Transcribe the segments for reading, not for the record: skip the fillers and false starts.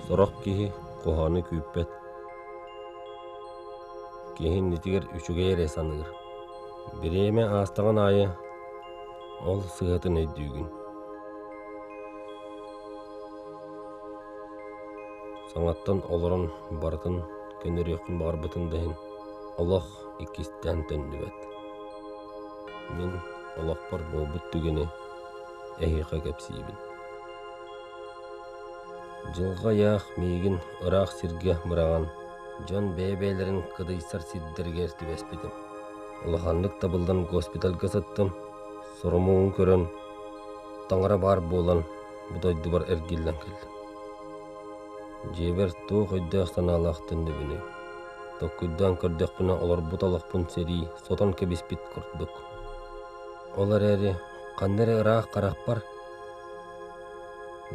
Сорох киһи куһаҕаны күүппэт, киһи иннитигэр үчүгэй эрэ саныыр. Бириэмэ аастаҕын аайы ол сыыһатын өйдүүгүн. Саҥаттан олорон барытын көннөрүөххүн баҕарбытын да иһин, олох иккистээн төннүбэт. Мин олохпор буолбут түгэни эһиэхэ кэпсиибин. Дьылҕа ыйаах миигин ыраах сиргэ быраҕан, дьон бэйэ-бэйэлэрин кыдыйсар сирдэригэр түбэспитим. Улаханнык табыллан госпитальга сыттым, сорумугун көрөн, таҥара баар буолан, бу дойдубар эргиллэн кэллим. Дьиэбэр туох өйдөөх-санаалаах төннөбүнүй? Толкуйдаан көрдөхпүнэ олорбут олохпун сэрии сотон кэбиспит курдук. Ол эрээри ханна эрэ ыраах харахпар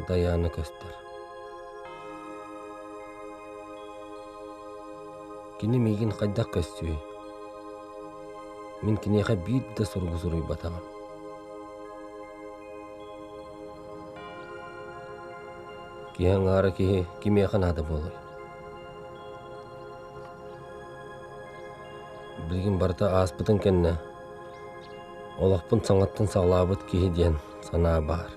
Дайаана көстөр. Кини миигин хайдах көстүөй? Мин киниэхэ биир да суругу суруйбатаҕым. Киһи аҥаара киһи кимиэхэ наада буолуой? Билигин барыта ааспытын кэннэ олохпун саҥаттан саҕалаабыт киһи диэн санаа баар.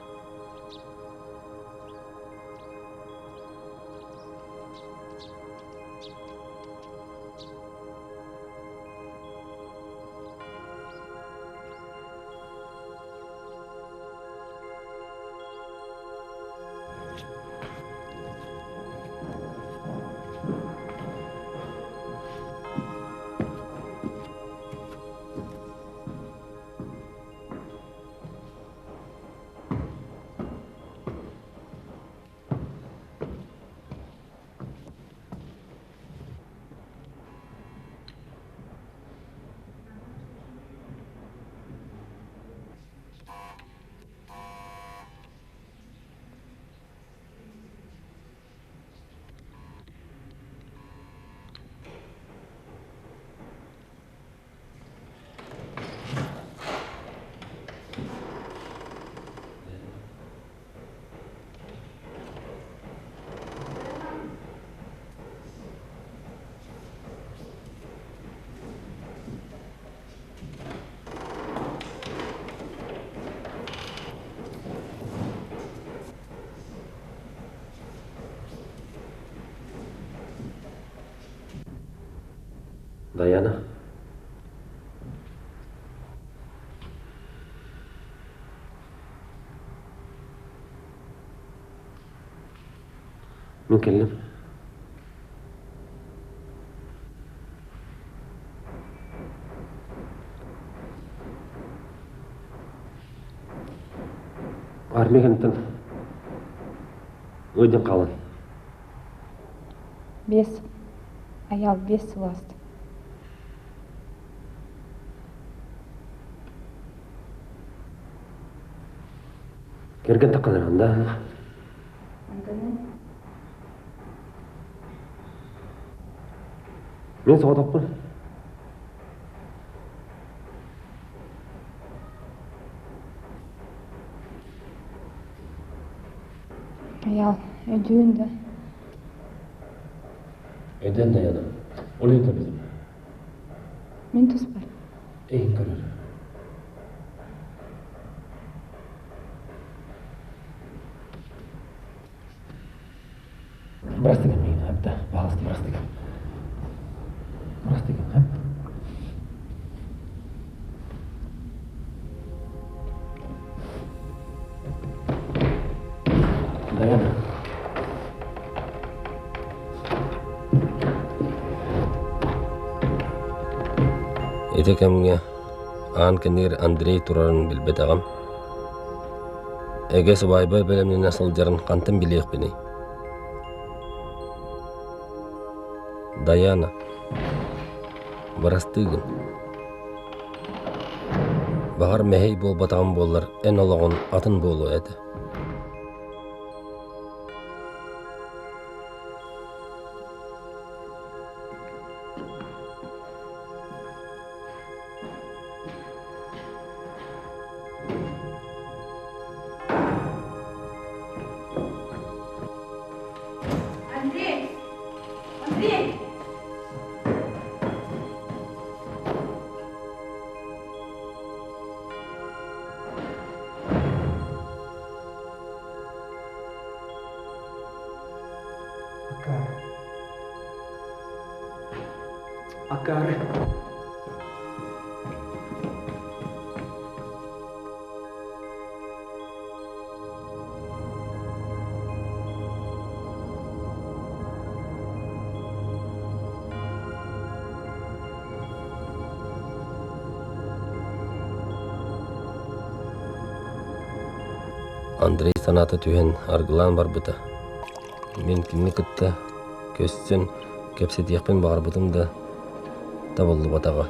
Даяна. Мин кэллим. Армия кэнниттэн ыалдьан хаалан. Биэс. Айаал биэс сыл ааста. Кэргэн тахханаран да? Мин соҕотохпун. Айаал, өйдүүгүн да? Өйдөөн да айаным. Ол иһин көрбүтүм. Мин туспар. Эйин көрөр. Бырастыгым миигин, хапта, пожалуйста, бырастыгым. Бырастыгым, хап. Даяна. Ити кэмҥэ аан кэннигэр Андрей турарын билбэтэҕим. Эгэ сыбаайба бэлэмнэнэ сылдьарын хантан билиэхпиний? Даяна, бырастыы гын. Баҕар мэһэй буолбатаҕым буоллар эн олоҕун атын буолуо этэ. Андрей! Андрей! Акаары. Акаары. Андрей санаата түһэн аргылаан барбыта. Мин кинини кытта көстөн кэпсэтиэхпин баҕарбытым да табыллыбатаҕа.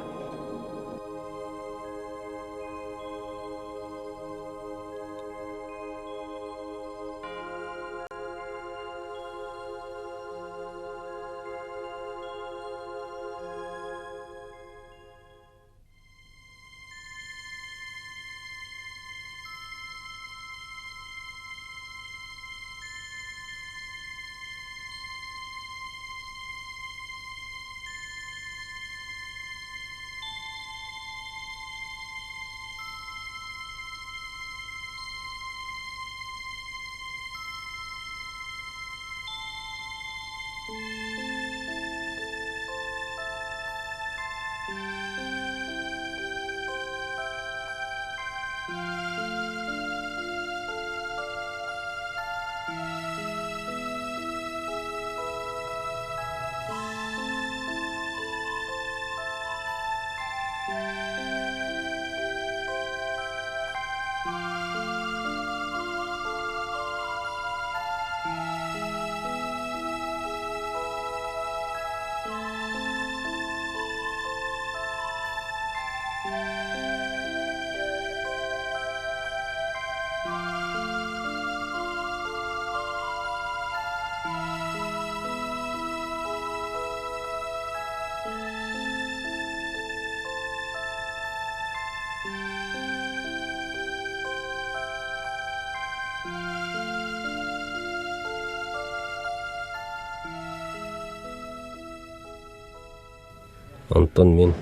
Онтон мин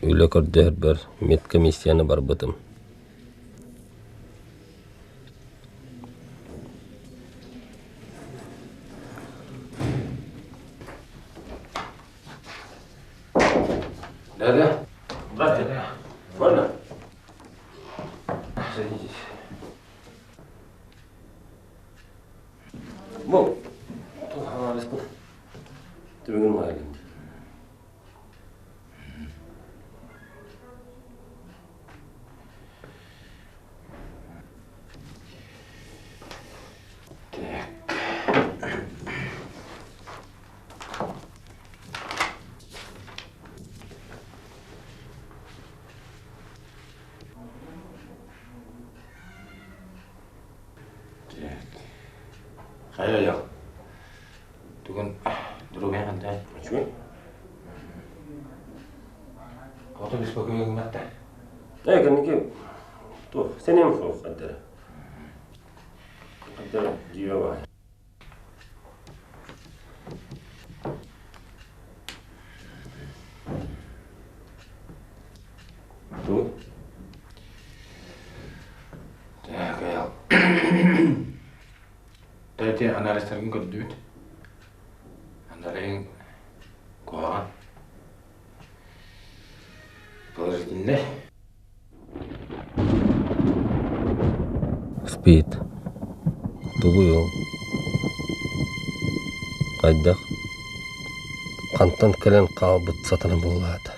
үлэ көрдөһөрбөр медкомиссияны барбытым. Да-да. Здравствуйте. Можно? Садитесь. Бу, анализпын. Түбүгүн маайылын. Хайа айах. Бүгүн доруобуйаҥ хантай? Үчүгэй. Ото беспокойга гымматтар. Ээ, кэнники туох сэниэм суох хантара. Хантара дьиибэ баҕайы. Тугу? Так, айал. Тәти анализтаргын көрдүбүт. Аналиһыҥ куһаҕан. Положительный. Спид. Тугуй ол? Хайдах? Хантан кэлэн хаалбыт сатана буолаата?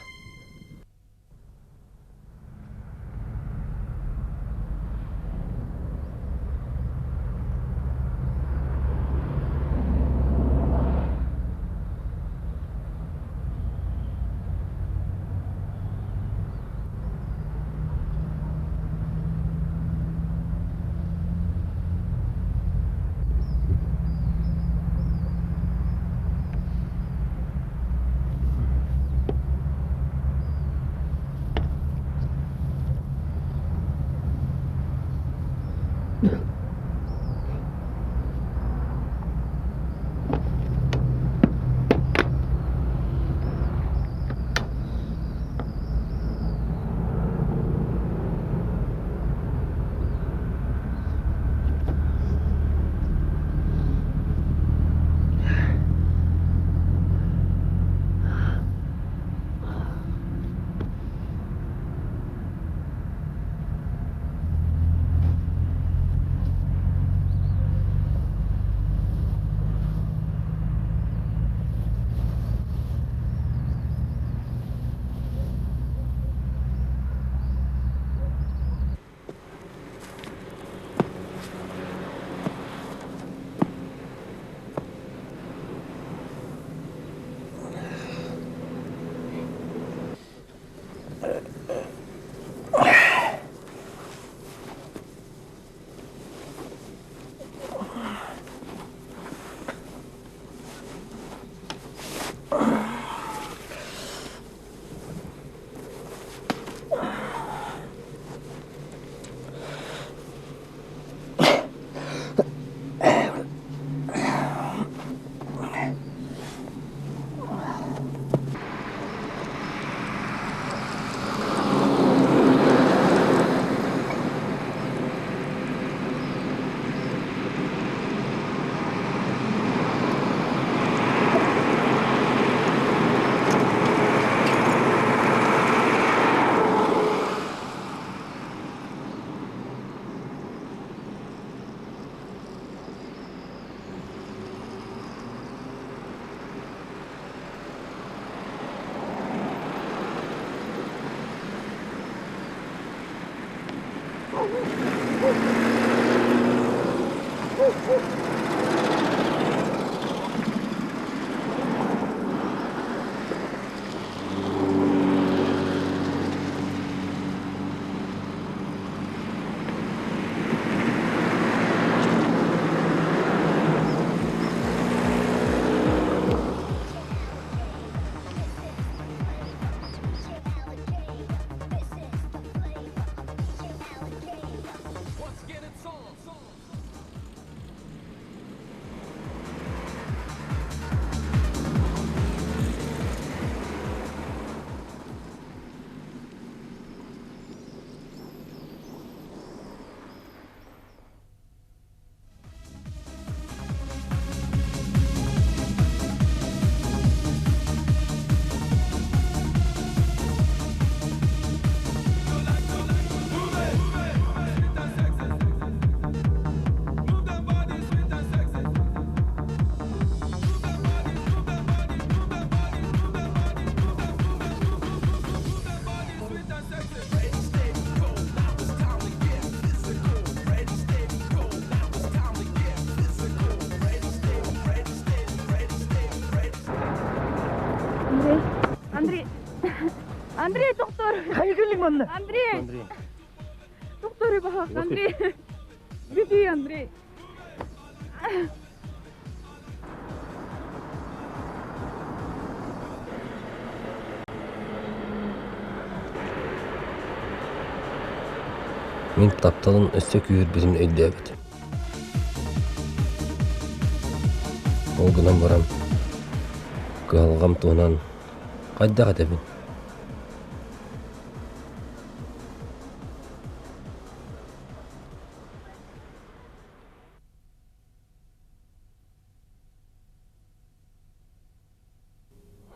Андрей, Андрей, Андрей, доктор! Хайа кэллиҥ манна? Андрей! Андрей. Доктор баһаах, Андрей! Беги, Андрей! Мин тапталын өссө күүһүрбүтүн өйдөөбүтүм. Ол гынан баран, кыһалҕам туһунан хайдах этэбин?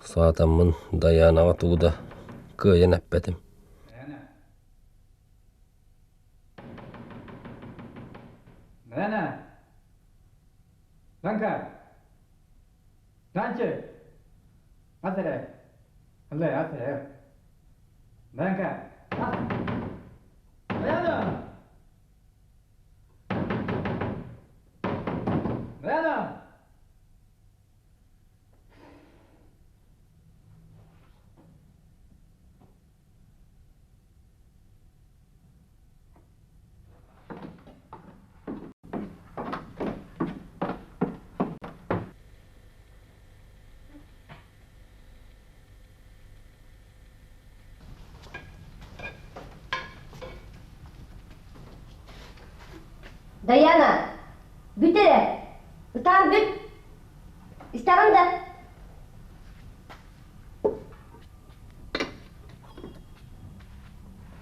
Саатаммын Дайаанаҕа тугу да кыайан эппэтим. Лена! Ланка! Ланчик! Ас эрэ! Ыллай, ас эрэ! Ланка! Ас! Лена! Лена! Даяна, бүт эрэ, ытаан бүт. Истэҕин да?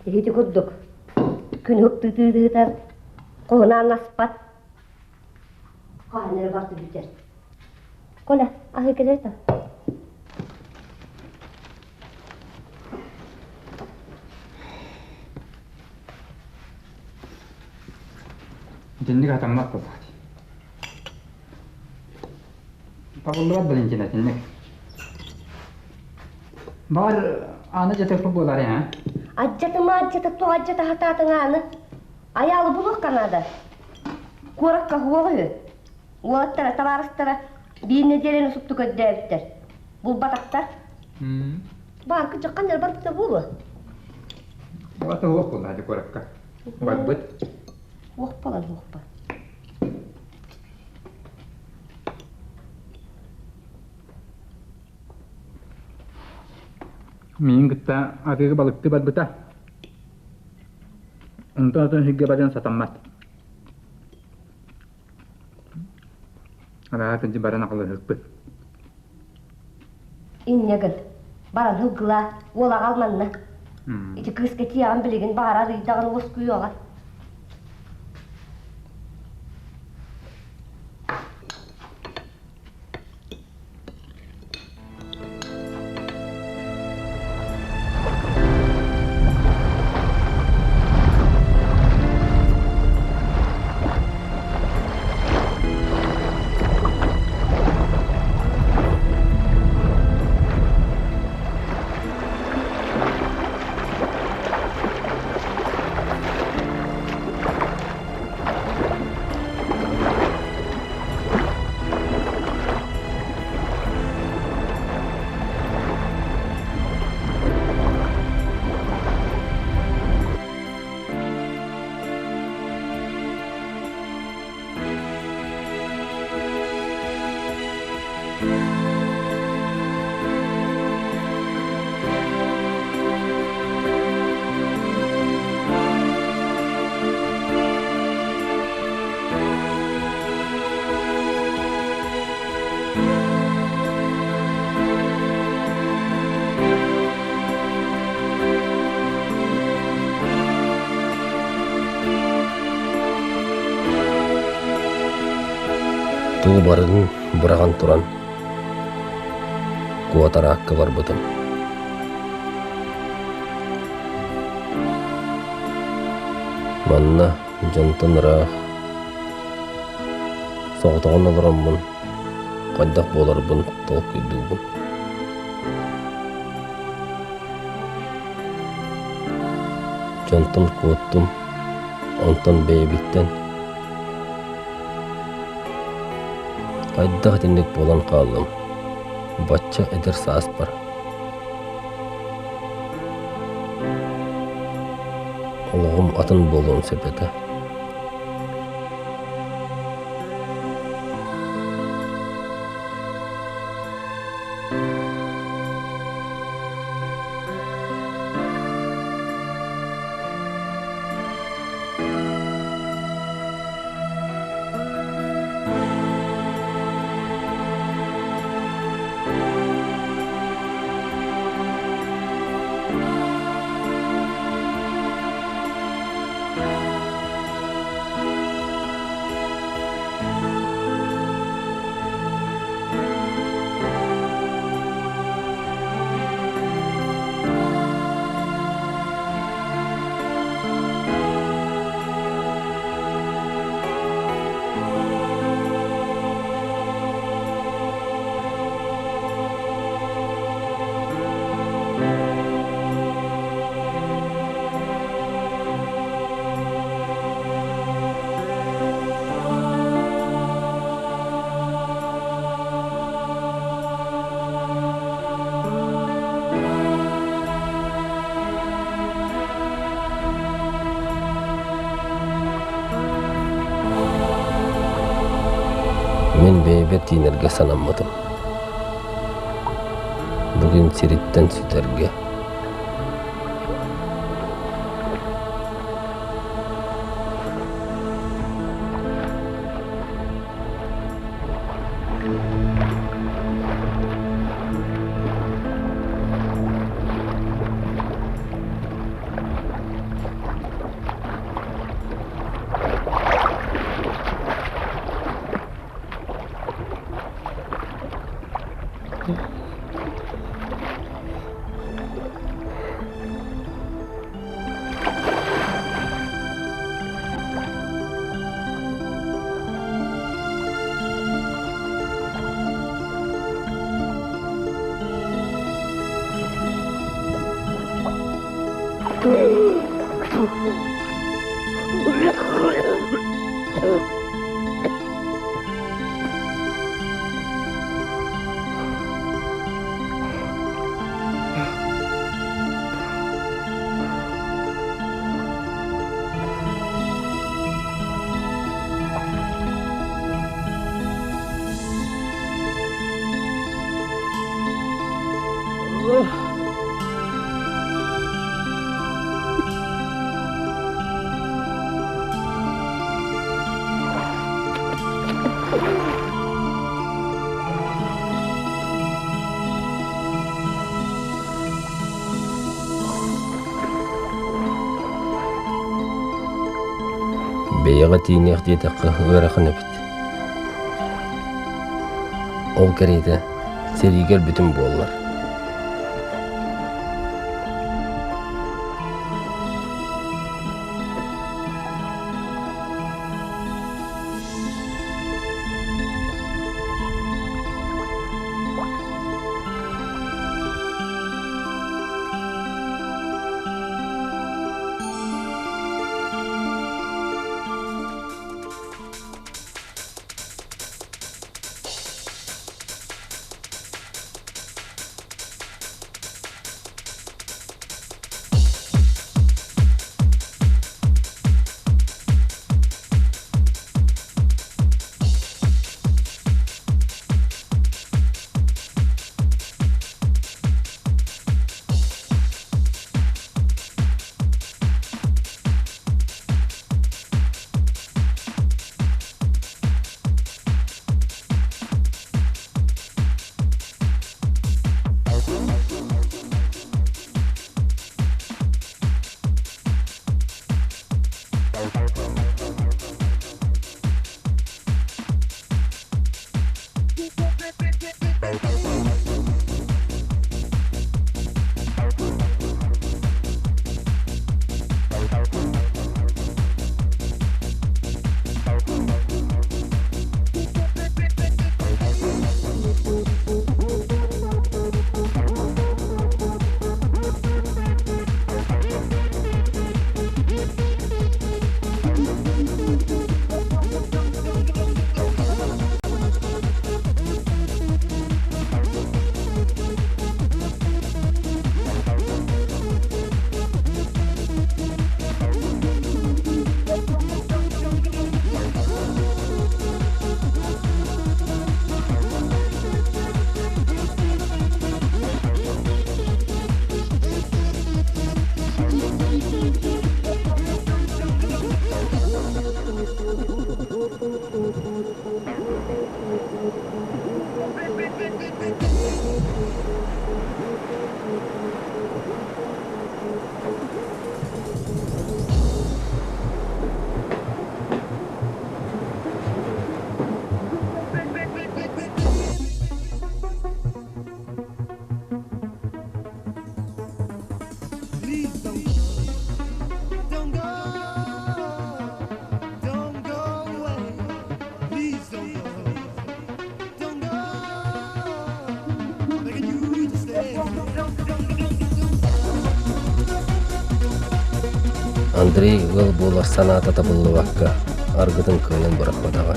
Ити курдук күн ыһыктыытыытар, хоһунаан аспат, хаһан эрэ барыта бүтэр. Коля, аһыы кэлэр да? Итинник атаммат буоллаҕа дии. Табыллыбат Валентина итинник. Баҕар ааны дьатыахпыт буолаарай аа? Адьатыма адьата туох адьата хатаатыҥ ааны? Айаалы булуохха наада. Куоракка уоҕа үһү. Уолаттара, табаарыстара биир нэдиэлэни супту көрдөөбүттэр. Булбатахтар. Бааркы дьаххан эрэ барбыта буолуо. Уота уох буолла куоракка. Барбыт. Уох буолан уохпа. Миин кытта арыгы балыктыы барбыта. Онтон атын сиргэ баран сатаммат. Араа кырдьы баран аҕалыһыкпыт. Инньэ гын, баран һылгылаа, уол аҕал манна. Ити кыыска тиэҕин билигин баҕарар ыйдаҕын уоскуйуоҕа. Туу барытын быраҕан туран куотараакка барбытым. Манна дьонтон ыраах соҕотоҕун олороммун хайдах буоларбын толкуйдуубун. Дьонтон куоттум, онтон бэйэбиттэн Хайдах итинник буолан хааллым, бачча эдэр сааспар Олоҕум атын буолуон сөп этэ. Мин бэйэбэр тиинэргэ санаммытым. Бүгүн сириттэн сүтэргэ. Бэйэҕэ тиийиниэх диэтэххэ ыарахан эбит. Ол кэриэтэ сэриигэ өлбүтүм буоллар. Андрей ыал буолар санаата табыллыбакка, аргытын кыайан бырахпатаҕа.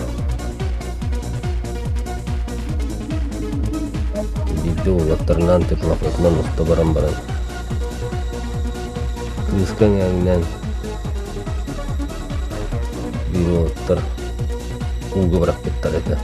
Биирдэ уолаттарынаан теплоходунан уста баран баран, кыыска эҥээҥнээн биир уолаттар ууга бырахпыттар этэ.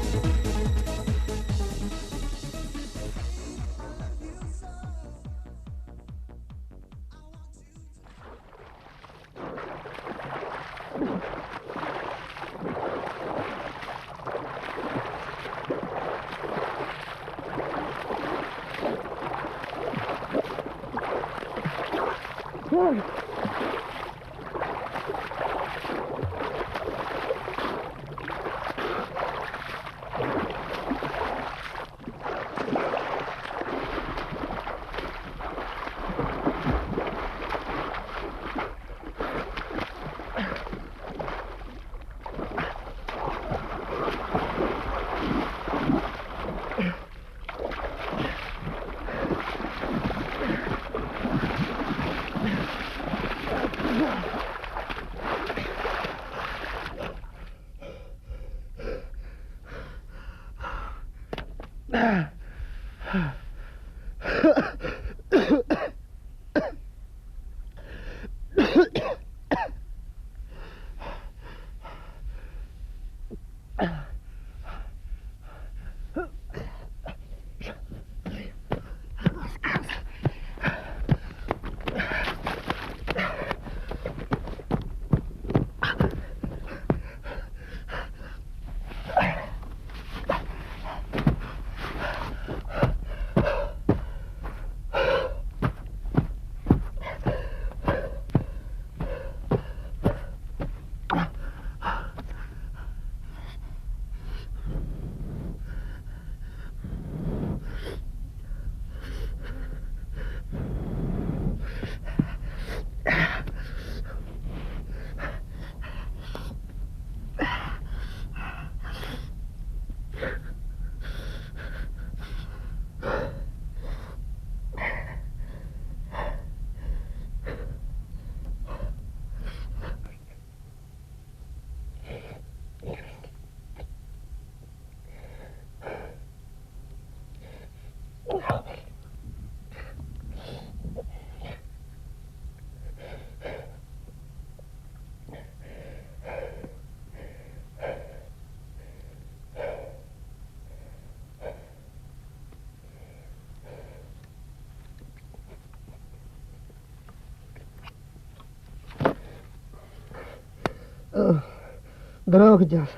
Здорово, кырдьаҕас.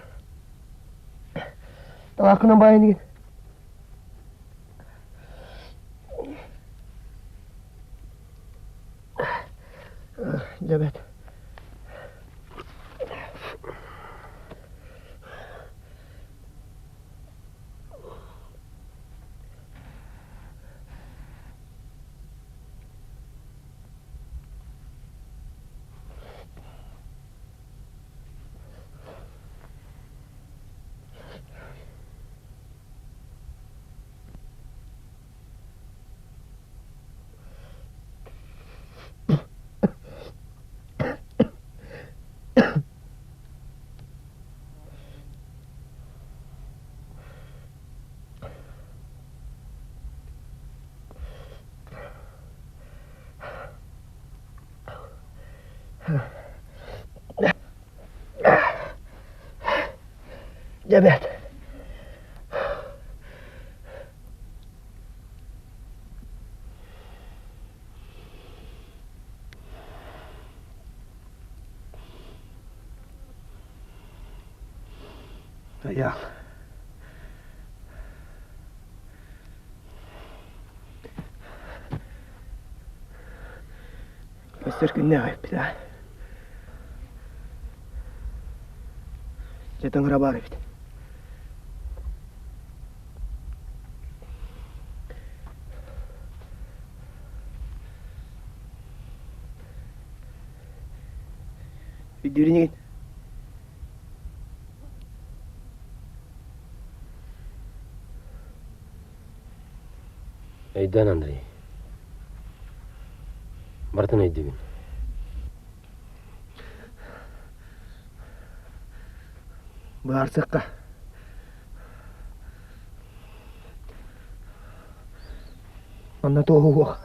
Табааххынан баайан игин. Дьэбэт. Дьэбэт. Айаал. Өстөр күннээх эппит аа. Дьэ таҥара баар эбит. Өйдүүр инигин? Өйдөөн, Андрей. Барытын өйдүүбүн. Баарсыкка. Онно туоһуох.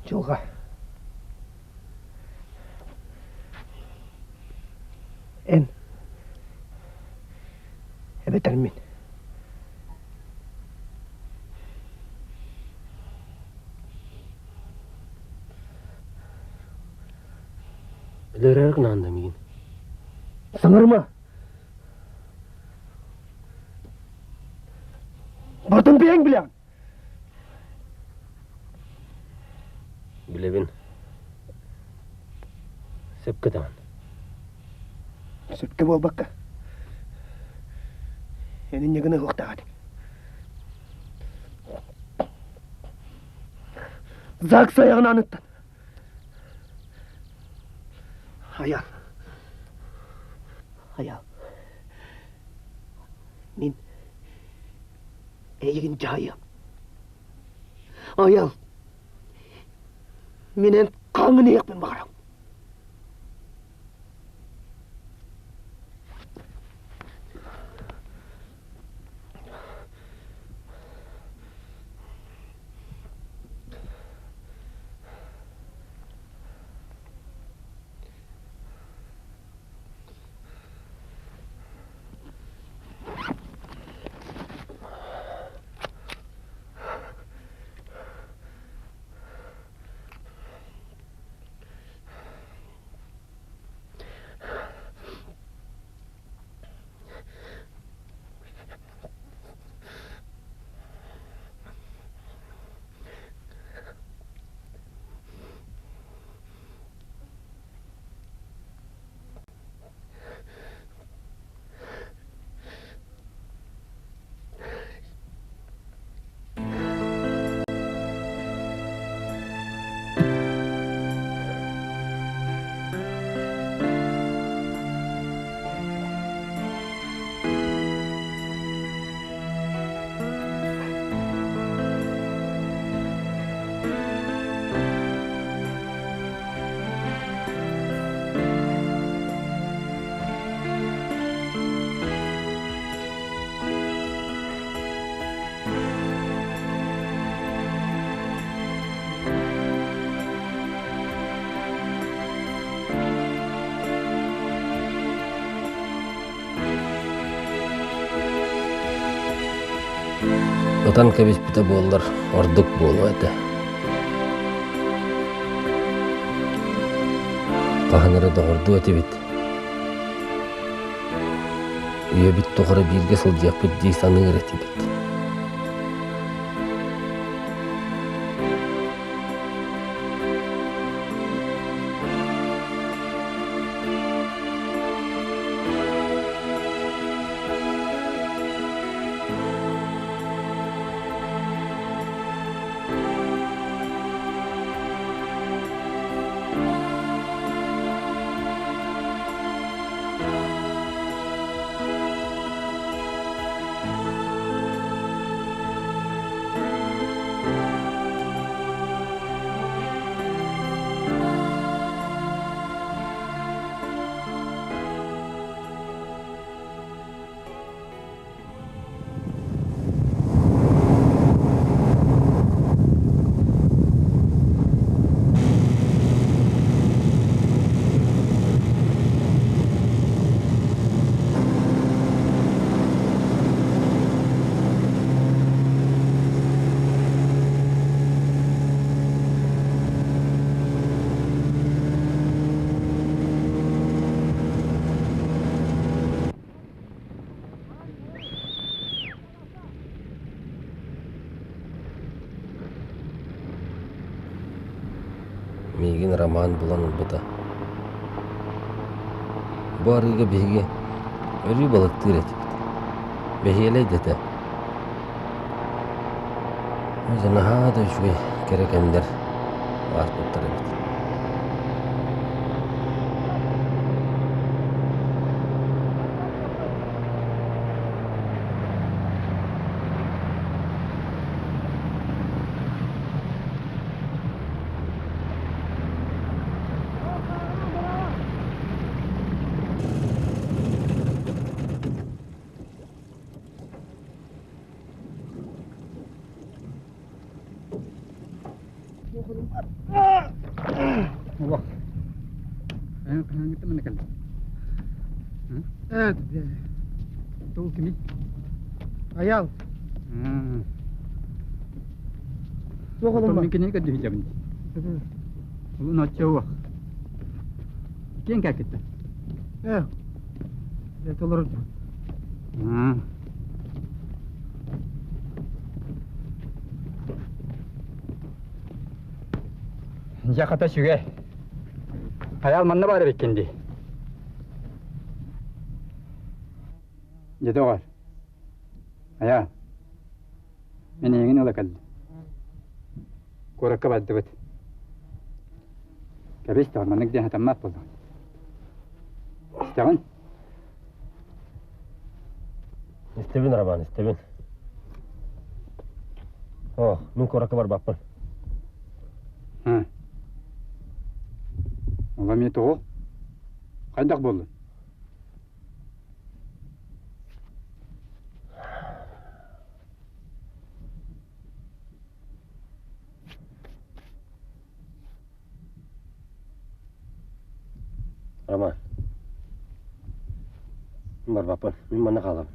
Дьылҕа. Эн эбэтэр мин. Өлөрөр гынаанда миигин. Саҥарыма! Бартын бэйэҥ билэҕин. Билэбин. Сөпкө даҕаны. Сөпкө буолбакка. Эн инньэ гына ыһыахтаах этиҥ. ЗАГС айаҕын ааныттан. Айаал. Айаал. Мин эйигин дьаһайыам. Айаал. Мин эн хаҥын иһиэхпин баҕарабын. Ытан кэбиспитэ буоллар ордук буолуо этэ. Хаһан эрэ доҕордуу этибит. Үйэбит тухары бииргэ сылдьыахпыт дии саныыр этибит. Миигин Роман булан ылбыта. Бу арыыга биһиги өрүү балыктыыр этибит. Бэһиэлэй да этэ. Дьэ наһаа да үчүгэй кэрэ кэмнэр ааспыттар эбит. Олох. Хаһааҥҥыттан манна кэллиҥ? Тыл кимий? Айаал. Туох Оттон мин кинини көрдүү сылдьабын дии. Ол ноччо уох. Иккиэн кэлкиттэр. Ээ, это олорор Дьэ хата сүгэ. Хайаал манна баар эбиккин дии. Дьэ доҕор. Айаа. Мин эйигин ыла кэллим. Куоракка бардыбыт. Кэбис доҕор, маннык диэн сатаммат буоллаҕын. Истэҕин? Истэбин, Роман, истэбин. О, мин куоракка барбаппын. Һы. Ол эмиэ тоҕо? Хайдах буоллун? Роман, барбаппын, мин манна хаалабын.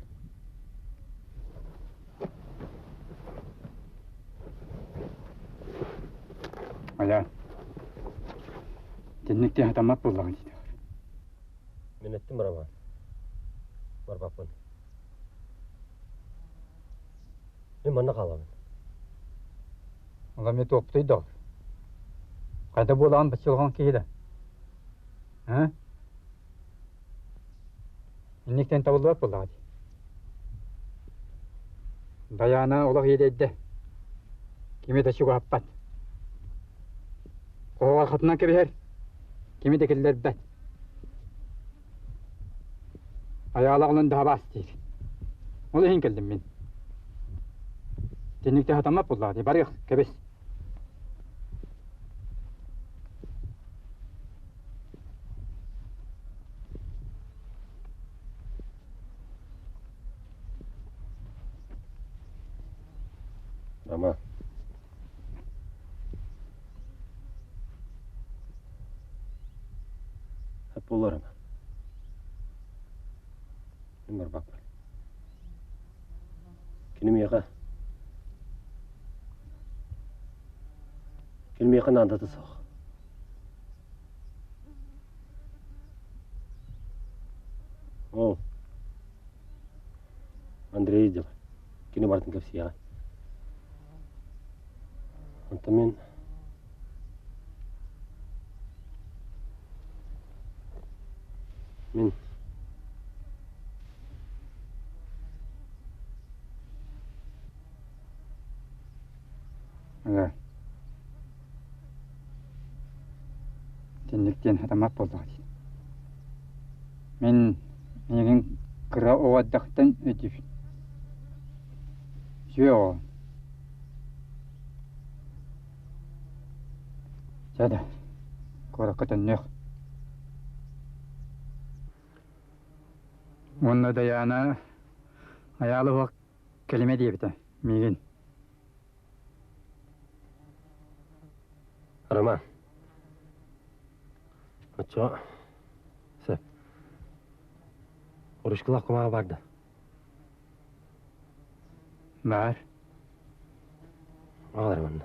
Айа, итинник диэн сатаммат буоллаҕын дии. Мин эттим Роман, барбаппын. Мин манна хаалабын. Ол эмиэ туохпутуй доҕор? Хайда буолаҕын баччалҕан киһи да? А? Инниктэн табыллыбат буоллаҕа дии. Дайаана олох иэдэйдэ. Кими да чугаһаппат. Хоһоҕорхатынан кэбиһэр, кими да киллэрбэт. Айаалаах онон даһабаас диир. Ол иһин кэллим мин. Тинникте хатаммат буоллаҕа дии, барыах, кэбис. Ама. Буолар ама. Мин барбаппын. Кини миэхэ Кини миэхэ наадата суох. Оо, Андрей дьэ, кини барытын кэпсиэҕэ. Онтон мин мин Ага. Итинник диэн сатаммат буоллаҕа дии. Мин эйигин кыра оҕо эрдэхтэн өйдүүбүн. Үчүгэй оҕо. Чэ да, куоракка төннүөх. Уонна Дайаана айаалы уһук кэлимэ диэбитэ миигин. Роман, оччоҕо сөп. Ручкалаах кумааҕы баар да? Баар. Аҕал эрэ манна.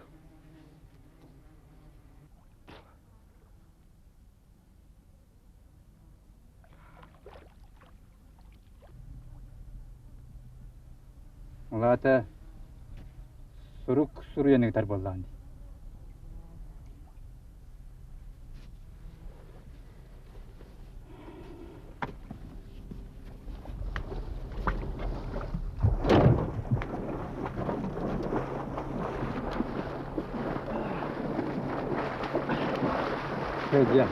Ол аата сурук суруйан ыытар буоллаҕын дии. Дьэ,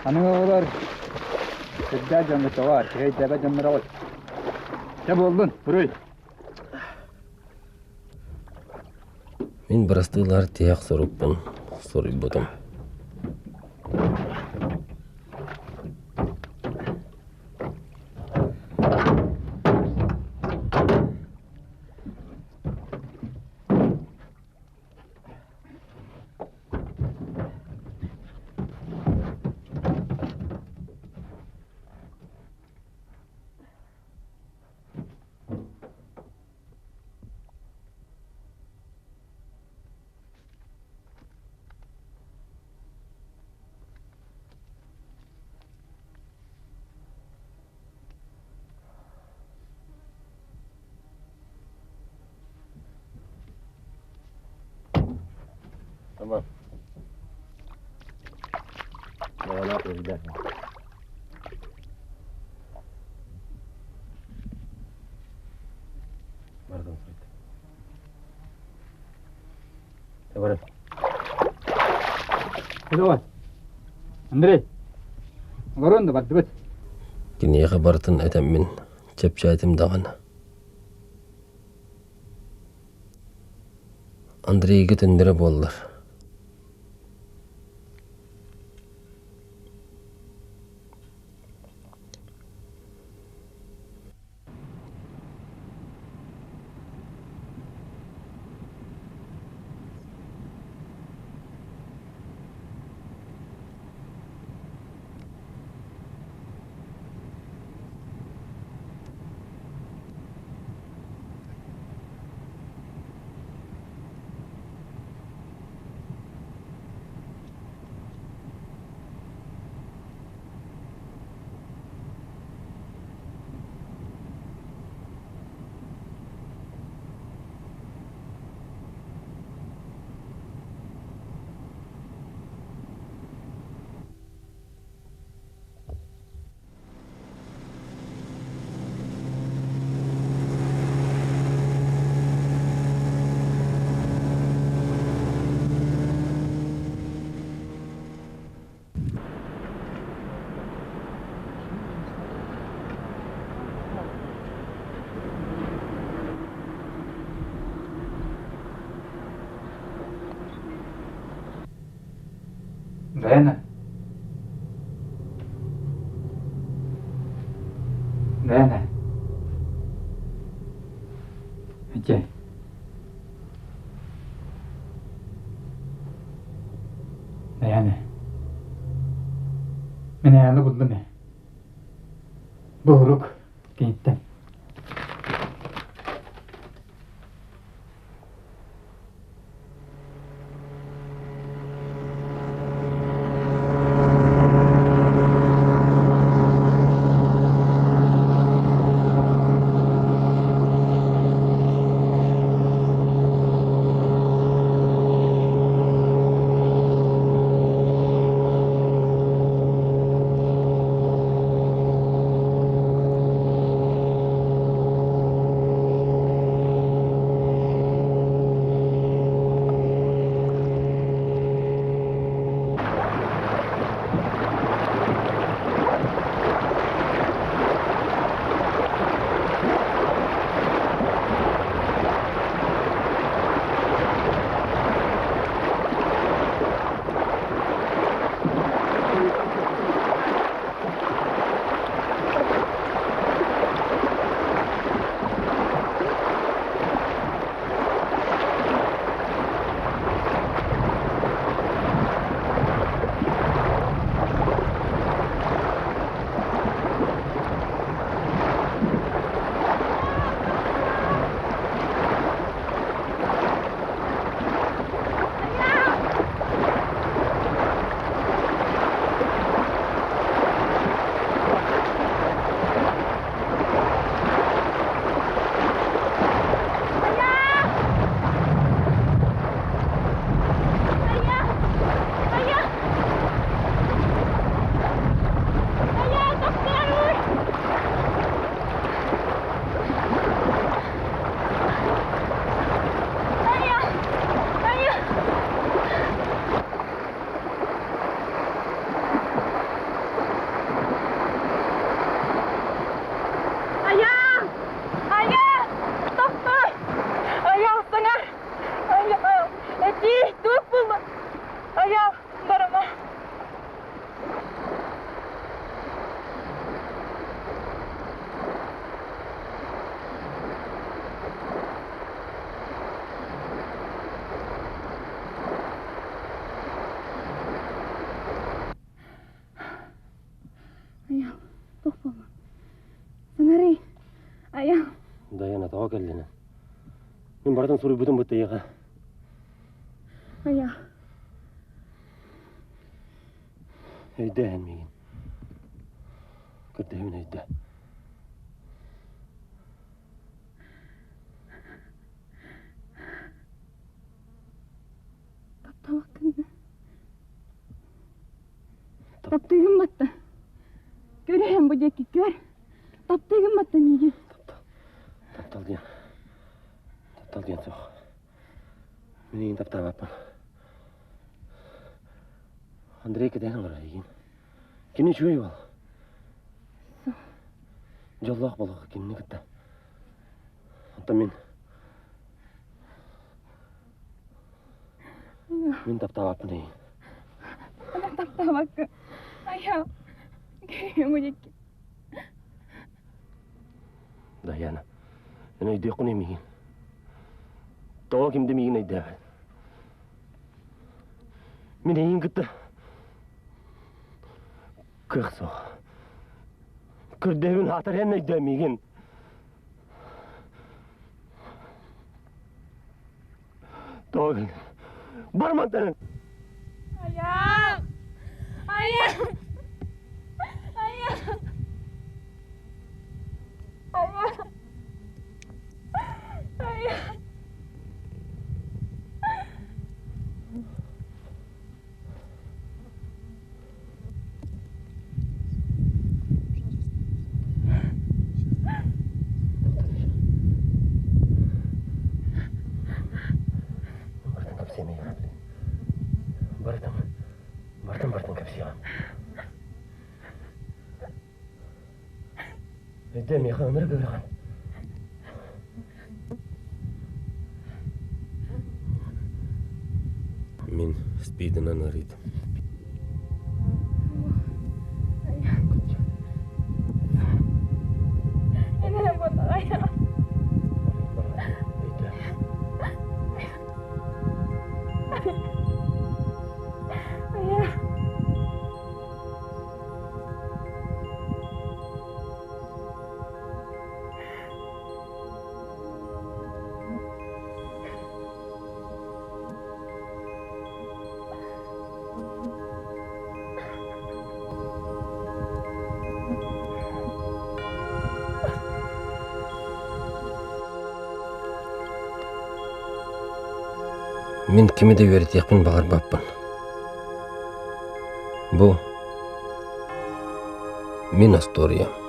Аныгы оҕолор сүрдээх дьоҥҥо тоҕо киһи дьоннороҕут. Чэ буоллун, буруй. Мин бырастыылар тиһэх сорукпун суруйбутум. Tamam. Баҕалаах үһү Бардым суруйда. Барın. Давай. Андрей. Олорон да бардыбыт. Киниэхэ барытын этэммин чэпчээтим даҕаны. Андрейга төннөрө буоллар. Дэна. Дэна. Ити. Дэна. Мин айааны буллум ээ. Бу урук киниттэн. Айаал! Айаал! Тохтоо! Айаал, саҥар! Айаал! Этиий, туох буолла? Айаал, барыма! Айаал, туох буолла? Саҥарый! Айаал! Дайана тоҕо кэллинэ? Мин барытын суруйбутум бытта эйиэхэ. Айаал. Өйдөө эн миигин. Көрдөһөбүн өйдөө. Таптабаккын. Таптыыгын батта. Көрөһөн бу диэки көр. Таптыыгын батта миигин. Таптал диэн. Таптал диэн суох. Мин эйигин таптаабаппын. Андрей кэтээн олорор эйигин. Кини үчүгэй уол. Дьоллоох буолуох кинини кытта. Оттон мин Мин таптаабаппын эйигин. Таптаабакка. Айа. Мудикки. Даяна, эн өйдүөххүн миигин. Тоҕо ким да миигин өйдөөбөт. Мин эйигин кытта кыах суох. Көрдөһүбүн аатар эн өйдөө миигин. Тоҕо Бар мантан! Айаал! Айаал! Айаал! Айаал! Айаал! Барытын кэпсиэм эйиэхэ блин. Барытын, барытын барытын кэпсиэҕим. Өйдөө миэхэ ынырык ыарахан. Мин спидынан ыарыйдым. Мин кими да үөрэтиэхпин баҕарбаппын. Бу мин остуоруйам.